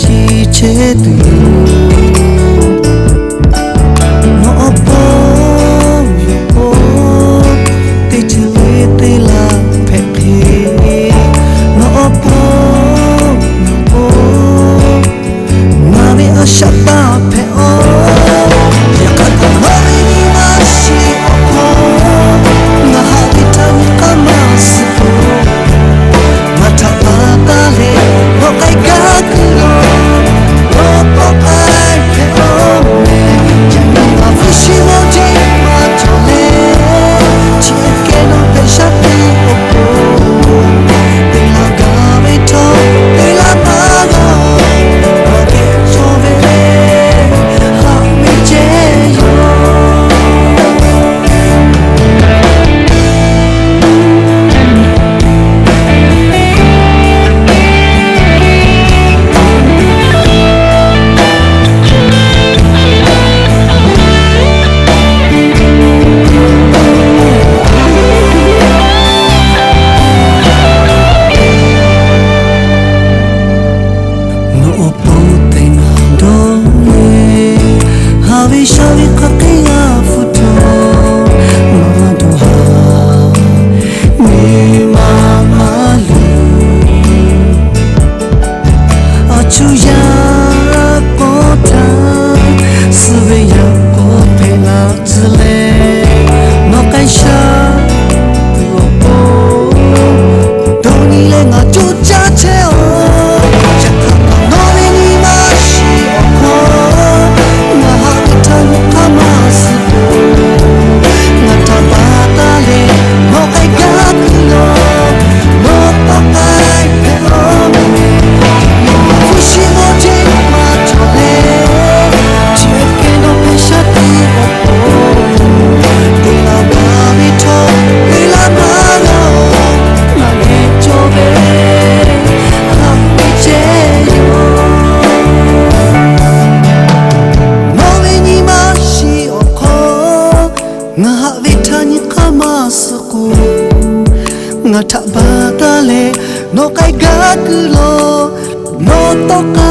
chi chehˇ tuˬ yoˬ. Nawˬ awˬ pon yoˬ k'o, teˇ ceuˬ le teˇ laˇ hpehꞈ hk'e, nawˬ awˬ pon yoˬ k'o, ngaˬ ve a shaꞈ taˇ hpehꞈ-oˬ. Yaꞈ hk'aˇ kaꞈ nawˬ ve nyi ma shiˍ awˬ hk'aw, ngaˬ haꞈ ve htaˇ nyi k'aˇ maˇ suh k'o, ngaˬ htaꞈ pa taˇ leh nawˬ k'ai gaˇ kuiˬ law, nawˬ tawˆ k'ai hpehꞈ-oˬ meh. Yaꞈ nyi ngaˬ hpu shi mawˇ jeˇ maˇ cawˬ leh, chi hk'e nawˬ hpehꞈ shaˉ piˇ awˬ pon, te laˇ gaˇ ve htawˇ te laˇ maˇ g'a, ngaˬ geh cawˬ ve haꞈ ve ceh yoˬ. Nawˬ awˬ pon te naˍ dawˇ le, haꞈ ve shaˉ ve hk'aˬ hk'e g'a hpu htawˇ, maˇ dawˇ haˍ nyi ma maˇ luˬ. A cuˇ yaˇ k'awˇ htaˇ, suh ve yaˇ k'awˇ hpehꞈ la tcuh leh, nawˬ k'ai shaˉ tuˬ awˬ pon, dawˇ nyi leh ngaˬ coˇ caˇ chehˇ-oˬ. Yaꞈ hk'aˇ kaꞈ nawˬ ve nyi ma shiˍ awˬ hk'aw, ngaˬ haꞈ ve htaˇ nyi k'aˇ maˇ suh k'o, ngaˬ htaꞈ pa taˇ leh nawˬ k'ai gaˇ kuiˬ law, nawˬ tawˆ k'ai hpehꞈ-oˬ meh. Yaꞈ nyi ngaˬ hpu shi mawˇ jeˇ maˇ cawˬ leh, chi hk'e nawˬ hpehꞈ shaˉ piˇ awˬ pon, te laˇ gaˇ ve htawˇ te laˇ maˇ g'a, ngaˬ geh cawˬ ve haꞈ ve ceh yoˬ. Nawˬ ve nyi ma shiˍ awˬ hk'aw, ngaˬ haꞈ ve htaˇ nyi k'aˇ maˇ suh k'o, ngaˬ htaꞈ pa taˇ leh nawˬ k'ai gaˇ kuiˬ law, nawˬ tawˆ k'ai